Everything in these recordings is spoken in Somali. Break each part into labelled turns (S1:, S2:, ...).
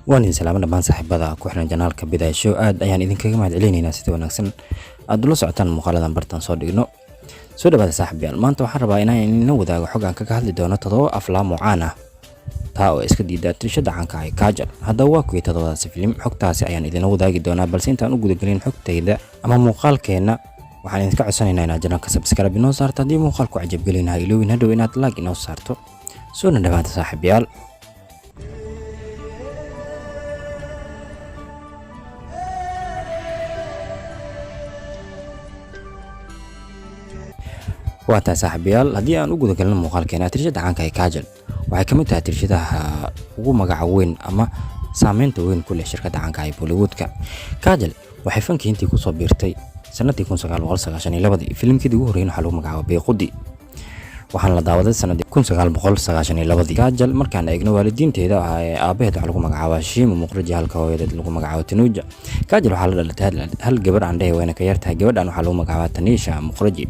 S1: Waan idin salaamo dhammaan saaxiibada ku xiran janaalka Bidaasho. Aad ayaan idinkaga mahad celinaynaa sida wanaagsan aad ula socotaan muuqaaladan bartaan soo dhigno. Soo dhawaada saaxiibayaal. Maanta waxaan rabaa inaan idinla wadaago xog aan kaga hadli doono 7 aflaam oo caan ah taa oo iska diida tirshada caanka ah ee Kajal. Haddaba waa kuwii 7daasi filim? Xogtaasi ayaan idinla wadaagi doonaa, balse intaan u gudagelin xogtayda ama muuqaalkeenna, waxaan idinka codsanaynaa inaad janaalka subscribe inoo saarto. Haddii muuqaalku cajabgelin, ha iloowin hadhow inaad like inoo saarto. Soona dhawaada saaxiibayaal. Waa tahay saaxiibayaal, haddii aan u gudagalno muuqaalkeena, tirshada caanka ee Kajal waxay ka mid tahay tirshadaha ugu magaca weyn ama saameynta weyn ku leh shirkadda caanka ah ee Bollywoodka. Kajal waxay fankii intii kusoo biirtay sanadii 1992. Filimkeedii ugu horreeyay waxaa lagu magacaaba Beequdi, waxaana la daawaday sanadii 1992. Kajal markaan eegno waalidiinteeda, aabaheed waxaa lagu magacaabaa Shimu Muqraji, halka hooyadeed lagu magacaabo Tanuja. Kajal waxaa la dhalatay hal gabar aan dhehe, wayna ka yartahay. Gabadhan waxaa lagu magacaabaa Tanisha Muqraji.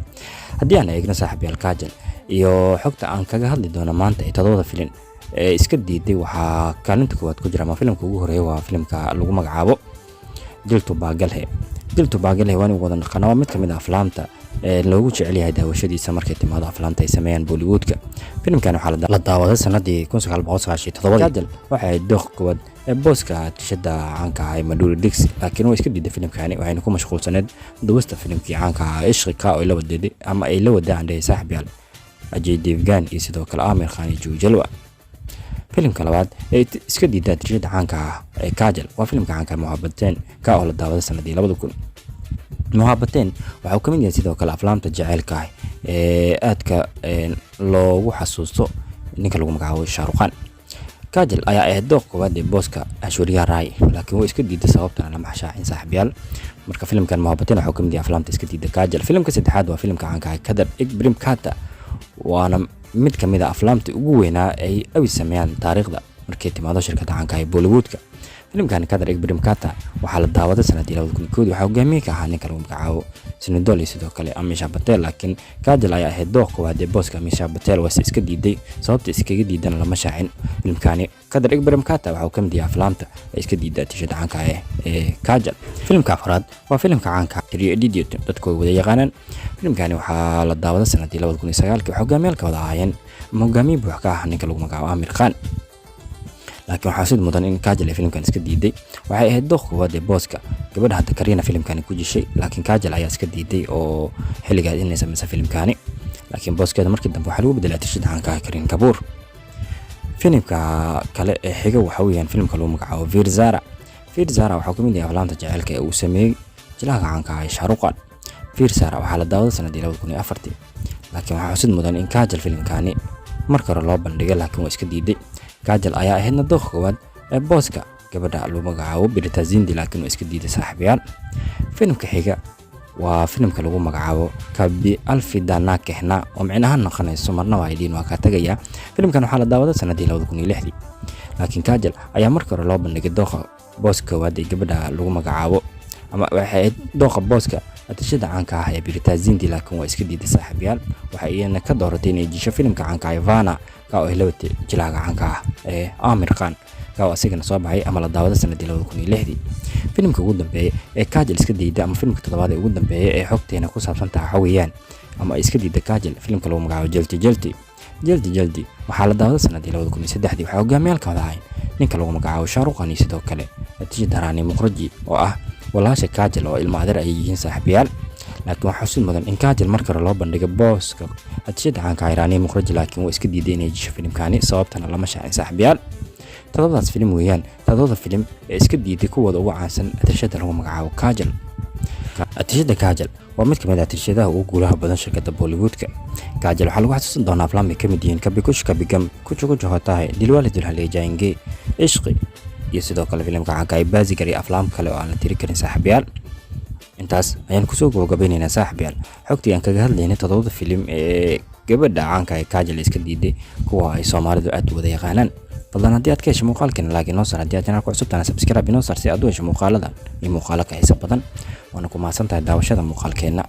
S1: Haddii aan eegno saaxiibayaal Kajal iyo xogta aan kaga hadli doono maanta ee 7da filin ee iska diiday, waxaa kaalinta koowaad ku jira ama filimka ugu horeeya waa filimka lagu magacaabo Diltu Baagalhe. Diltu Baagalhe waan wada naqanaa, waa mid ka mid ah aflaamta ee loogu jecel yahay daawashadiisa markay timaado aflaamta ay sameeyaan Bollywoodka. Filimkan waxaa la daawaday sanadii 1997. Kajal waxay ahayd dooq koowaad ee booska tishada caanka ah ee Madhuri Dixit, laakiin way iska diiday filimkani, waxayna ku mashquulsaneed duwista filimkii caanka ah Ishqi ka oo ay la wadeeday ama ay la wadaan dhehe saaxiibyaal Ajay Devgan iyo sidoo kale Aamir Khan iyo Juhi Jalwa. Filimka labaad ee iska diidaa tirshada caanka ah ee Kajal waa filimka caanka ah Muhabbateen ka oo la daawaday sanadii 2000. Muhabbateen waxa uu ka mid yahay sidoo kale aflaamta jaceylka ah ee aadka loogu xasuusto ninka lagu magacaabo Shah Rukh Khan. Kajal ayaa ahayd dooq koowaad ee booska Aishwarya Rai, laakiin way iska diiday, sababtana lama xashaacin saaxiibayaal. Marka filimkan Muhabbateen waxa uu ka mid yahay aflaamta iska diida Kajal. Filimka saddexaad waa filimka caanka ah Kadar Ek Prem Katha, waana mid ka mid ah aflaamta ugu weynaa ay abi sameeyaan taariikhda markay timaado shirkadda caanka ah ee Bollywoodka. Filimkan Kadar Ek Prem Katha waxaa la daawaday sanadii 2001. Waxaa hogaamiye ka ahaa ninka lagu magacaabo Sunny Deol iyo sidoo kale Amisha Patel, laakiin Kajal ayaa ahayd dooq koowaad ee booska Amisha Patel, waase iska diiday. Sababta iskaga diidana lama shaacin. Filimkani Kadar Ek Prem Katha waxa uu ka mid yahay aflaamta ay iska diidaa tishada caanka ah ee Kajal. Filimka afraad waa filimka caanka Three Idiot, dadku way wada yaqaanaan. Filimkani waxaa la daawaday sanadii 2009. Waxaa hogaamiyaalka wada ahaayeen ama hogaamiye buux ka ah ninka lagu magacaabo Aamir Khan, laakiin waxaa sid mudan in Kajal ay filimkan iska diiday. Waxay ahayd dooq koowaad ee booska gabadha hadda Karina filimkani ku jishay, laakiin Kajal ayaa iska diiday oo xilligaas inay sameysa filimkani, laakiin booskeeda markii dambe waxaa lagu bedelay tishada caanka ah Karin Kapoor. Filimka kale ee xiga waxa weeyaan filimka lagu magacaabo Veer Zara. Veer Zara waxaa ka mid yahay aflaamta jaceylka ee uu sameeyey jilaha caanka ah ee Shah Rukh Khan. Veer Zara waxaa la daawaday sanadii 2004, laakiin waxaa xusid mudan in Kajal filimkani marka hore loo bandhigay, laakiin waa iska diiday. Kajal ayaa ahaydna dooq koowaad ee booska gabadha lagu magacaabo Brita Zindi, laakiin waa iska diiday saaxiibayaal. Filimka xiga waa filimka lagu magacaabo Kabi Alfida Na Kehna, oo micnaha noqonayso marnaba ay dhiin waa kaa tagayaa. Filimkan waxaa la daawaday sanadii 2006, laakiin Kajal ayaa marka hore loo bandhigay dooqa booska koowaad ee gabadha lagu magacaabo ama waxay ahayd dooqa booska atishada caanka ah ee Brita Zindi, laakiin waa iska diiday saaxiibayaal. Waxay iyana ka dooratay inay jisho filimka caanka ah ee Vana ka oo ay la watay jilaaga caanka ah ee Aamir Khan, ka oo asigana soo baxay ama la daawaday sanadii 2006. Filimka ugu dambeeya ee Kajal iska diiday ama filimka toddobaad ee ugu dambeeya ee xogteena ku saabsan tahay waxa weeyaan ama ay iska diiday Kajal filimka lagu magacaabo Jaldi Jaldi. Jaldi Jaldi waxaa la daawaday sanadii 2003. Waxaa hogaamiyaalka wada ahayn ninka lagu magacaabo Shah Rukh Khan iyo sidoo kale Atishada Rani Muqraji oo ah walaasha Kajal oo ilmo adeer ay yihiin saaxiibayaal, laakiin waxaa xusid mudan in Kajal marka hore loo bandhigay booska Atishada caanka ah Rani Muqraji, laakiin waa iska diiday inay jisho filimkani, sababtana lama shaacin saaxiibayaal. 7daas filim weeyaan 7da filim ee iska diiday kuwooda ugu caansan atishada lagu magacaabo Kajal. Atishada Kajal waa mid ka mid ah tirshadaha ugu guulaha badan shirkadda Bollywoodka. Kajal waxaa lagu xasuusan doonaa aflaam ay ka mid yihiin Kabhi Khushi Kabhie Gham, Kuch Kuch Hota Hai, Dilwale Dulhania Le Jayenge, Ishqi iyo sidoo kale filimka caanka ah Baazigar iyo aflaam kale oo aan la tiri karin saaxiibayaal. Intaas ayaan kusoo gabagabeynaynaa saaxiibayaal xogtii aan kaga hadlaynay 7da filim ee gabadha caanka ah ee Kajal iska diiday, kuwa ay Soomaalidu aad u wada yaqaanaan. Fadlan haddii aad ka hesho muuqaalkeena, like inoo saar. Haddii aad channelka cusub tahana, subscribe inoo saar si aad u hesho muuqaaladan iyo muuqaalo ka xiiso badan. Waana ku mahadsan tahay daawashada muuqaalkeena.